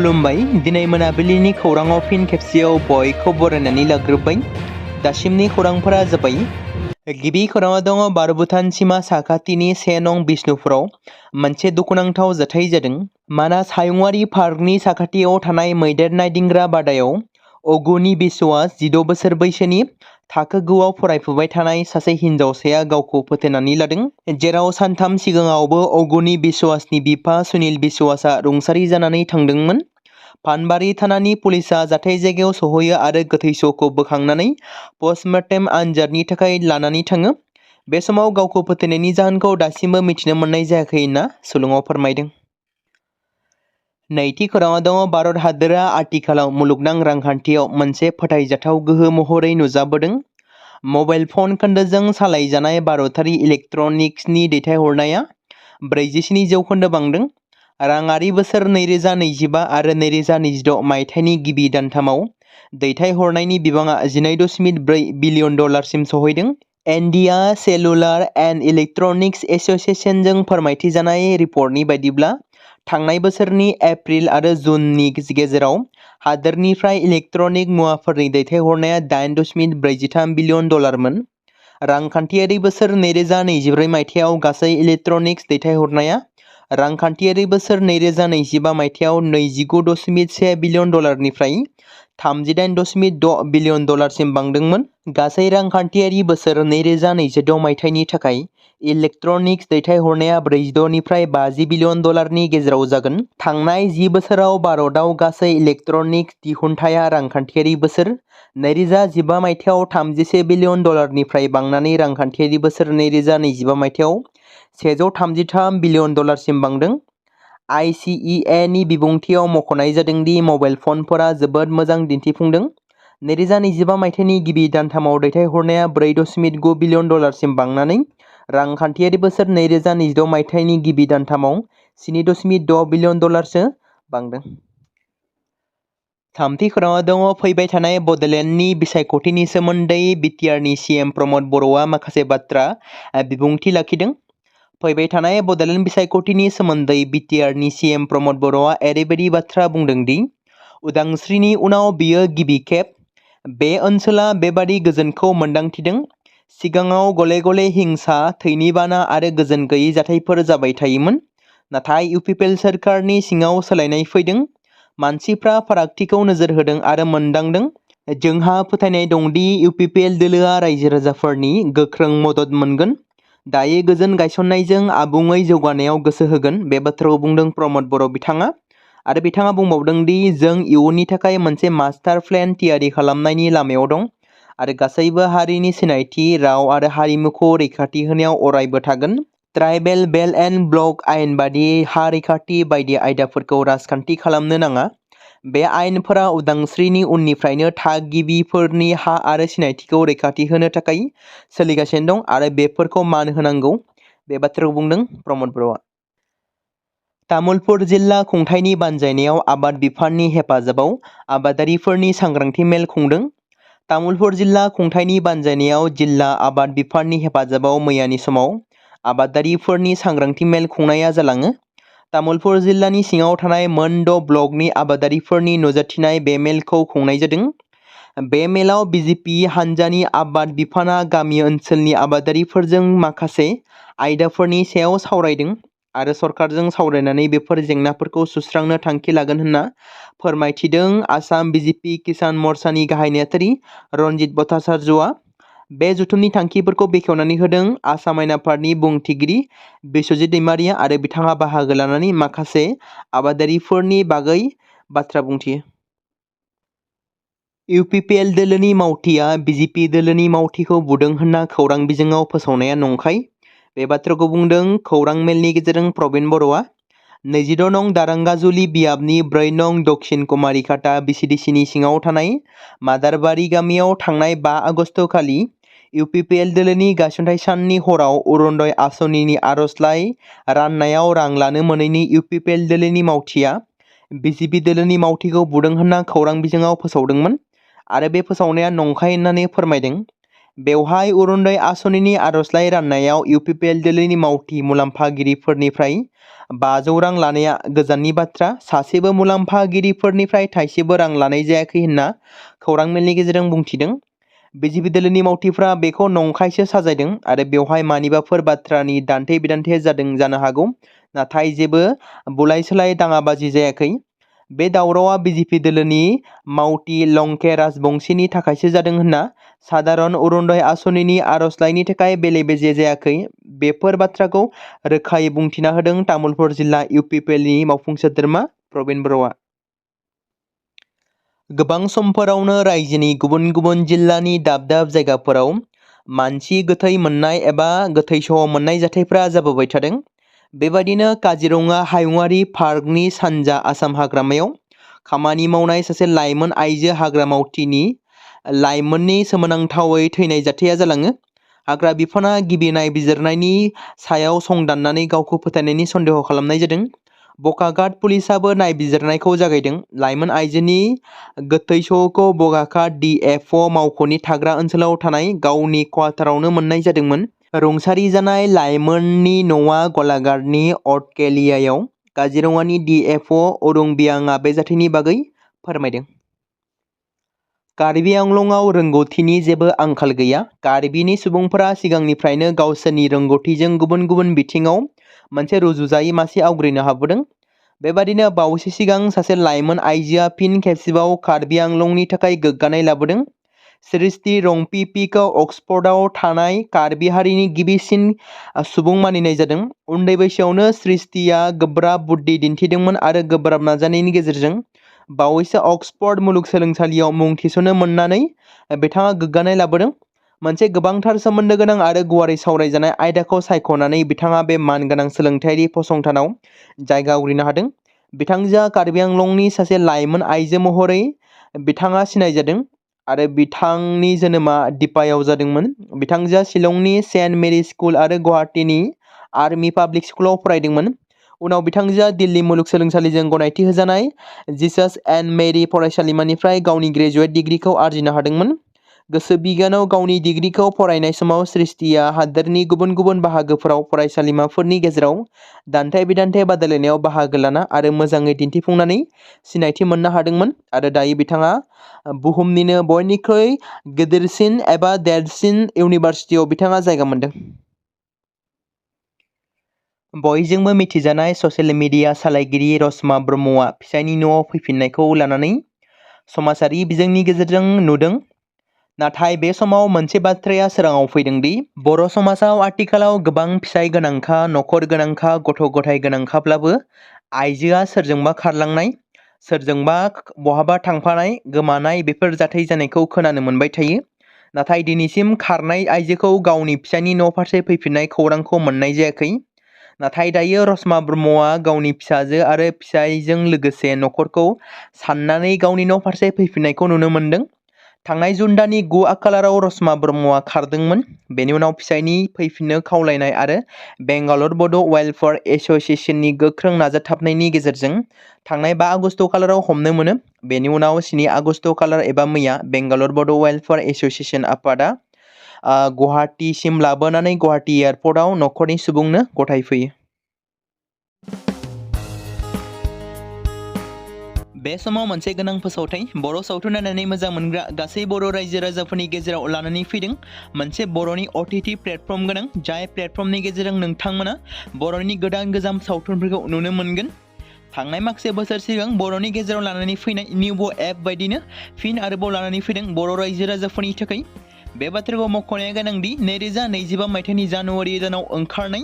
खुलुमबाय दिनै मोनाबिलिनि खौराङाव फिन खेबसेयाव बयखौ बरायनानै लाग्रोबाय। दासिमनि खौरांफोरा जाबाय। गिबि खौराङाव दङ भारत भुटान सिमा साखाथिनि 1 नं बिष्णुपुराव मोनसे दुखुनांथाव जाथाय जादों। मानास हायुङारि पार्कनि साखाथियाव थानाय मैदेर नायदिंग्रा बादायाव अगुनि बिश्वास 16 बोसोर बैसोनि थाखो 9आव फरायफुबाय थानाय सासे हिनजावसाया गावखौ फोथैनानै लादों। जेराव सानथाम सिगाङावबो अगुनि बिश्वासनि बिफा सुनील बिश्वासआ रुंसारि जानानै थांदोंमोन। पानबारि थानानि पुलिसआ जाथाय जायगायाव सौहैयो आरो गोथै सहखौ बोखांनानै पस्टमर्टेम आनजादनि थाखाय लानानै थाङो। बे समाव गावखौ फोथैनायनि जाहोनखौ दासिमबो मिथिनो मोननाय जायाखै होनना सुलुङाव फोरमायदों। नैथि खौराङाव दङ भारत हादोरा आथिखालाव मुलुगनां रांखान्थियाव मोनसे फोथायजाथाव गोहो महरै नुजाबोदों। मबाइल फन खोन्दोजों सालायजानाय भारतारि इलेक्ट्रनिक्सनि दैथायहरनाया 47% बांदों। राङारि बोसोर 2025 आरो 2026 मायथाइनि गिबि दानथामाव दैथायहरनायनि बिबाङा 12.4 बिलियन डलारसिम सहैदों। इन्डिया सेलुलार एन्ड इलेक्ट्रनिक्स एस'सिएशनजों फोरमायथि जानाय रिपर्टनि बायदिब्ला थांनाय बोसोरनि एप्रिल आरो जुननि गेजेराव हादोरनिफ्राय इलेक्ट्रनिक मुवाफोरनि दैथायहरनाया 8.43 बिलियन डलारमोन। रांखान्थियारि बोसोर 2024 मायथाइयाव गासै इलेक्ट्रनिक्स दैथायहरनाया रांखान्थियारि बोसोर 2025 मायथाइयाव 29.1 बिलियन डलारनिफ्राय 38.6 बिलियन डलारसिम बांदोंमोन। गासै रांखान्थियारि बोसोर 2026 मायथाइनि थाखाय इलेक्ट्रनिक्स दैथायहरनाया 46 निफ्राय 50 बिलियन डलारनि गेजेराव जागोन। थांनाय 10 बोसोराव भारतआव गासै इलेक्ट्रनिक्स दिहुनथाया रांखान्थियारि बोसोर 2015 मायथाइयाव 31 बिलियन डलारनिफ्राय बांनानै रांखान्थियारि बोसोर 2025 मायथाइयाव 133 बिलियन डलारसिम बांदों। ICEA नि बिबुंथियाव मख'नाय जादों दि मबाइल फनफोरा जोबोद मोजां दिन्थिफुंदों। 2025 मायथाइनि गिबि दानथामाव दैथायहरनाया 4.9 बिलियन डलारसिम बांनानै रांखान्थियारि बोसोर 2026 मायथाइनि गिबि दानथामाव 7.6 बिलियन डलारसो बांदों। थामथि खौराङाव दङ फैबाय थानाय बड'लेण्डनि बिसायख'थिनि सोमोन्दै BTRनि CM प्रमद बर'आ माखासे बाथ्रा बिबुंथि लाखिदों। फैबाय थानाय बड'लेण्ड बिसायख'थिनि सोमोन्दै BTRनि CM प्रमद बर'आ ओरैबायदि बाथ्रा बुंदों दि उदांस्रिनि उनाव बियो गिबि खेब बे ओनसोला बेबादि गोजोनखौ मोन्दांथिदों। सिगाङाव गले गले हिंसा, थैनि बाना आरो गोजोन गैयै जाथायफोर जाबाय थायोमोन। नाथाय UPPL सोरखारनि सिङाव सोलायनाय फैदों। मानसिफ्रा फारागथिखौ नोजोर होदों आरो मोनदांदों। जोंहा फोथायनाय दं दि UPPL दोलोआ रायजो राजाफोरनि गोख्रों मदद मोनगोन। दायो गोजोन गायसननायजों आबुङै जौगानायाव गोसो होगोन। बे बाथ्राखौ बुंदों प्रमद बर' बिथाङा। आरो बिथाङा बुंबावदों दि जों इयुननि थाखाय मोनसे मास्टार प्लेन थियारि खालामनायनि लामायाव दं आरो गासैबो हारिनि सिनायथि, राव आरो हारिमुखौ रैखाथि होनायाव अरायबो थागोन। ट्राइबेल बेल्ट एन्ड ब्लक आयेन बायदि हा रैखाथि बायदि आयदाफोरखौ राजखान्थि खालामनो नाङा। बे आयेनफोरा उदांस्रिनि उननिफ्रायनो थागिबिफोरनि हा आरो सिनायथिखौ रैखाथि होनो थाखाय सोलिगासिनो दं आरो बेफोरखौ मान होनांगौ। बे बाथ्राखौ बुंदों प्रमद बर'आ। तामुलपुर जिल्ला खुंथायनि बानजायनायाव आबाद बिफाननि हेफाजाबाव आबादारिफोरनि सांग्रांथि मेल खुंदों। तामुलपुर जिल्ला खुंथायनि बानजायनायाव जिल्ला आबाद बिफाननि हेफाजाबाव मैयानि समाव आबादारिफोरनि सांग्रांथि मेल खुंनाया जालाङो। तामुलपुर जिल्लानि सिङाव थानाय मोन 6 ब्लकनि आबादारिफोरनि नुजाथिनाय बे मेलखौ खुंनाय जादों। बे मेलाव BJP हान्जानि आबाद बिफाना गामि ओनसोलनि आबादारिफोरजों माखासे आयदाफोरनि सायाव सावरायदों आरो सरकारजों सावरायनानै बेफोर जेंनाफोरखौ सुस्रांनो थांखि लागोन होनना फोरमायथिदों आसाम BJP किसान मर्चानि गाहाय नेहाथारि रनजित भट्टाचार्यआ। बे जथुमनि थांखिफोरखौ बेखेवनानै होदों आसाम आयेन आफादनि बुंथिगिरि बिश्वजित दैमारिया आरो बिथाङा बाहागो लानानै माखासे आबादारिफोरनि बागै बाथ्रा बुंथियो। UPPL दोलोनि मावथिया BJP दोलोनि मावथिखौ बुदों होनना खौरां बिजोङाव फोसावनाया नंखाय। बे बाथ्राखौ बुंदों खौरां मेलनि गेजेरजों प्रबिन बर'आ। 26 नं दारांगाजुलि बियाबनि 4 नं दक्षिण कुमारिघाटा BCDCनि सिङाव थानाय मादारबारि गामियाव थांनाय 5 आगस्ट खालि UPPL दोलोनि गायसनथाय साननि हराव अरुणोदय आसनिनि आर'जलाइ राननायाव रां लानो मोनैनि UPPL दोलोनि मावथिया BJP दोलोनि मावथिखौ बुदों होनना खौरां बिजोङाव फोसावदोंमोन आरो बे फोसावनाया नंखाय होननानै फोरमायदों। बेवहाय अरुणोदय आसनिनि आर'जलाइ राननायाव इउपिपिएल दोलोनि मावथि मुलाम्फागिरिफोरनिफ्राय 500 रां लानाया गोजाननि बाथ्रा। सासेबो मुलाम्फागिरिफोरनिफ्राय थाइसेबो रां लानाय जायाखै होनना खौरां मेलनि गेजेरजों बुंथिदों। बिजेपि दोलोनि मावथिफ्रा बेखौ नंखायसो साजायदों आरो बेवहाय मानिबाफोर बाथ्रानि दान्थे बिदान्थे जादों जानो हागौ, नाथाय जेबो बुलाय सोलाय दाङाबाजि जायाखै। बे दावरावआ बिजेपि दोलोनि मावथि लंके राजबंशीनि थाखायसो जादों होनना साधारन अरुणोदय आसनिनि आर'जलाइनि थाखाय बेले बेजे जायाखै, बेफोर बाथ्राखौ रोखायै बुंथिना होदों तामुलपुर जिल्ला इउपिपिएलनि मावफुं सोद्रोमा प्रबिन बर'आ। गोबां समफोरावनो रायजोनि गुबुन गुबुन जिल्लानि दाब दाब जायगाफोराव मानसि गोथै मोननाय एबा गोथै सह मोननाय जाथायफोरा जाबोबाय थादों। बेबादिनो काजिरङा हायुङारि पार्कनि सानजा आसाम हाग्रामायाव खामानि मावनाय सासे लाइमोन आइजो हाग्रा मावथिनि लाइमोननि सोमोनांथावै थैनाय जाथाया जालाङो। हाग्रा बिफाना गिबि नायबिजिरनायनि सायाव संदाननानै गावखौ फोथायनायनि सन्देह खालामनाय जादों। बकाघाट पुलिसाबो नायबिजिरनायखौ जागायदों। लाइमोन आइजोनि गोथै सहखौ बकाघाट DFO मावख'नि थाग्रा ओनसोलाव थानाय गावनि क्वार्टारावनो मोननाय जादोंमोन। रुंसारि जानाय लाइमोननि न'आ गलाघाटनि अटकेलियायाव। काजिरङानि DFO अरुं बियाङा बे जाथायनि बागै फोरमायदों। कार्बि आंलंआव रोंगौथिनि जेबो आंखाल गैया। कार्बिनि सुबुंफोरा सिगांनिफ्रायनो गावसोरनि रोंगौथिजों गुबुन गुबुन बिथिङाव मोनसे रुजुजायै मासि आवग्रिनो हाबोदों। बेबादिनो बावैसो सिगां सासे लाइमोन आइजोआ फिन खेबसेबाव कार्बि आंलंनि थाखाय गोग्गानाय लाबोदों। सृष्टि रंपिपिखौ अक्सफर्डआव थानाय कार्बि हारिनि गिबिसिन सुबुं मानिनाय जादों। उन्दै बैसोआवनो सृष्टिया गोब्राब बुद्धि दिन्थिदोंमोन आरो गोब्राब नाजानायनि गेजेरजों बावैसो अक्सफर्ड मुलुगसोलोंसालियाव मुं थिसननो मोननानै बिथाङा गोग्गानाय लाबोदों। मोनसे गोबांथार सोमोन्दो गोनां आरो गुवारै सावरायजानाय आयदाखौ सायख'नानै बिथाङा बे मानगोनां सोलोंथायारि फसंथानाव जायगा आवग्रिनो हादों। बिथांजोआ कार्बि आंलंनि सासे लाइमोन आइजो महरै बिथाङा सिनायजादों आरो बिथांनि जोनोमा दिपायाव जादोंमोन। बिथांजोआ शिलंनि सेन्ट मेरि स्कुल आरो गुवाहाटीनि आर्मी पाब्लिक स्कुलाव फरायदोंमोन। उनाव बिथांजोआ दिल्ली मुलुगसोलोंसालिजों गनायथि होजानाय जिसास एन्ड मेरि फरायसालिमानिफ्राय गावनि ग्रेजुवेट डिग्रीखौ आरजिनो हादोंमोन। गोसो बिगियानाव गावनि डिग्रीखौ फरायनाय समाव सृष्टिया हादोरनि गुबुन गुबुन बाहागोफोराव फरायसालिमाफोरनि गेजेराव दान्थे बिदान्थे बादायलायनायाव बाहागो लाना आरो मोजाङै दिन्थिफुंनानै सिनायथि मोननो हादोंमोन आरो दायो बिथाङा बुहुमनिनो बयनिख्रुइ गिदिरसिन एबा देरसिन इउनिभार्सिटियाव बिथाङा जायगा मोनदों। बयजोंबो मिथिजानाय ससियेल मिडिया सालायगिरि रश्मा ब्रह्मआ फिसायनि न'आव फैफिननायखौ लानानै समाजारि बिजोंनि गेजेरजों नुदों। नाथाय बे समाव मोनसे बाथ्राया सोराङाव फैदों दि बर' समाजाव आथिखालाव गोबां फिसाय गोनांखा, नखर गोनांखा, गथ' गथाय गोनांखाब्लाबो आइजोआ सोरजोंबा खारलांनाय, सोरजोंबा बहाबा थांफानाय, गोमानाय बेफोर जाथाय जानायखौ खोनानो मोनबाय थायो। नाथाय दिनैसिम खारनाय आइजोखौ गावनि फिसायनि न' फारसे फैफिननाय खौरांखौ मोननाय जायाखै। नाथाय दायो रश्मा ब्रह्मआ गावनि फिसाजो आरो फिसायजों लोगोसे नखरखौ साननानै गावनि न' फारसे फैफिननायखौ नुनो मोनदों। थांनाय जुन दाननि 9 खालाराव रश्मा ब्रह्मआ खारदोंमोन। बेनि उनाव फिसायनि फैफिननो खावलायनाय आरो बेंगालर बड' वेलफेयार एस'सिएशननि गोख्रों नाजाथाबनायनि गेजेरजों थांनाय 5 आगस्ट खालाराव हमनो मोनो। बेनि उनाव 7 आगस्ट खालार एबा मैया बेंगालर बड' वेलफेयार एस'सिएशन आफादा गुवाहाटीसिम लाबोनानै गुवाहाटी एयारपर्टआव नखरनि सुबुंनो गथायफैयो। बे समाव मोनसे गोनां फोसावथाय बर' सावथुन नायनानै मोजां मोनग्रा गासै बर' रायजो राजाफोरनि गेजेराव लानानै फैदों मोनसे बर'नि OTT प्लेटफर्म गोनां, जाय प्लेटफर्मनि गेजेरजों नोंथांमोना बर'नि गोदान गोजाम सावथुनफोरखौ नुनो मोनगोन। थांनाय माखासे बोसोर सिगां बर'नि गेजेराव लानानै फैनाय निउबो एप बायदिनो फिन आरोबाव लानानै फैदों बर' रायजो राजाफोरनि थाखाय। बे बाथ्राखौ मख'नाया गोनांदि 2025 मायथाइनि जानुवारि दानाव ओंखारनाय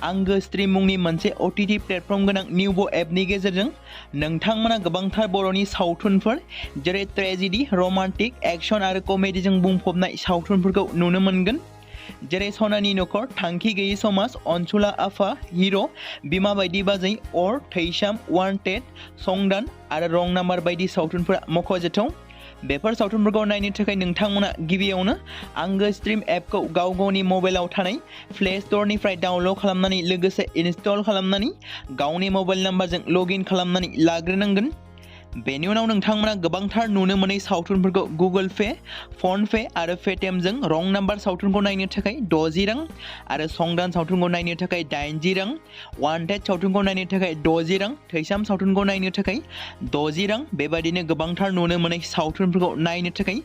आंगो स्ट्रिम मुंनि मोनसे OTT प्लेटफर्म गोनां निउबो एपनि गेजेरजों नोंथांमोना गोबांथार बर'नि सावथुनफोर जेरै ट्रेजेडि, रमान्टिक, एक्सन आरो कमेडिजों बुंफबनाय सावथुनफोरखौ नुनो मोनगोन। जेरै सनानि नखर, थांखि गैयै समाज, अनसुला आफा, हिर', बिमा बायदि बाजै, अर, थैसाम, वान्टेड, संदान आरो रं नाम्बार बायदि सावथुनफोरा मख'जाथाव। बेफोर सावथुनफोरखौ नायनो थाखाय नोंथांमोना गिबियावनो आंगो स्ट्रिम एपखौ गाव गावनि मबाइलाव थानाय प्ले स्ट'रनिफ्राय डाउनल'ड खालामनानै लोगोसे इनस्टल खालामनानै गावनि मबाइल नाम्बारजों लग इन खालामनानै लाग्रोनांगोन। बेनि उनाव नोंथांमोना गोबांथार नुनो मोनै सावथुनफोरखौ गुगोल पे, फन पे आरो पेटिएमजों रं नाम्बार सावथुनखौ नायनो थाखाय 60 रां आरो संदान सावथुनखौ नायनो थाखाय 80 रां, वान्टेड सावथुनखौ नायनो थाखाय 60 रां, थैसाम सावथुनखौ नायनो थाखाय 60 रां बेबादिनो गोबांथार नुनो मोनै सावथुनफोरखौ नायनो थाखाय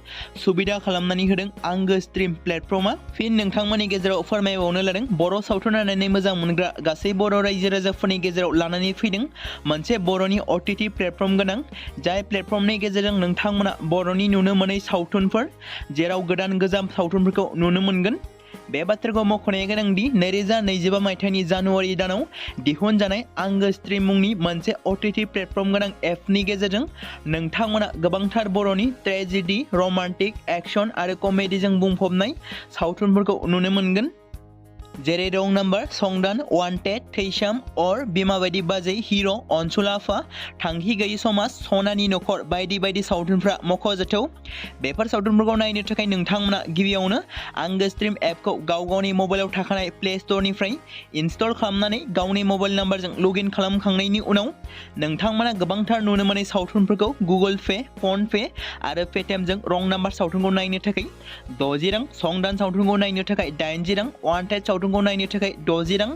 सुबिदा खालामनानै होदों आंगो स्ट्रिम प्लेटफर्मा। फिन नोंथांमोननि गेजेराव फोरमायबावनो लादों बर' सावथुन नायनानै मोजां मोनग्रा गासै बर' रायजो राजाफोरनि गेजेराव लानानै फैदों मोनसे बर'नि OTT प्लेटफर्म गोनां, जाय प्लेटफर्मनि गेजेरजों नोंथांमोना बर'नि नुनो मोनै सावथुनफोर जेराव गोदान गोजाम सावथुनफोरखौ नुनो मोनगोन। बे बाथ्राखौ मख'नाया गोनांदि 2025 मायथाइनि जानुवारि दानाव दिहुनजानाय आंगो स्ट्रिम मुंनि मोनसे OTT प्लेटफर्म गोनां एपनि गेजेरजों नोंथांमोना गोबांथार बर'नि ट्रेजेडि, रमान्टिक, एक्शन आरो कमेडिजों बुंफबनाय सावथुनफोरखौ नुनो मोनगोन। जेरै रं नाम्बार, संदान, वान्टेड, थैसाम, अर, बिमा बायदि बाजै, हिर', अनसुला आफा, थांखि गैयि समाज, सनानि नखर बायदि बायदि सावथुनफ्रा मख'जाथाव। बेफोर सावथुनफोरखौ नायनो थाखाय नोंथांमोना गिबियावनो आंगो स्ट्रिम एपखौ गावनि मबाइलाव थाखानाय प्ले स्ट'रनिफ्राय इनस्टल खालामनानै गावनि मबाइल नाम्बारजों लगइन खालामखांनायनि उनाव नोंथांमोना गोबांथार नुनो मोनै सावथुनफोरखौ गुगोल पे, फन पे आरो पेटिएमजों रं नाम्बार सावथुनखौ नायनो थाखाय 60 रां, संदान सावथुनखौ नायनो थाखाय 80 रां, वान्टेड सावथुनखौ नायनो थाखाय 60 रां,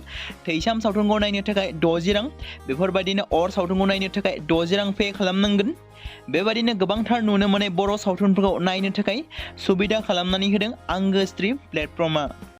थैसाम सावथुनखौ नायनो थाखाय 60 रां बेफोरबायदिनो अर सावथुनखौ नायनो थाखाय 60 रां पे खालामनांगोन। बेबायदिनो गोबांथार नुनो मोनै बर' सावथुनफोरखौ नायनो थाखाय सुबिदा खालामनानै होदों आंगो स्ट्रिम प्लेटफर्मा।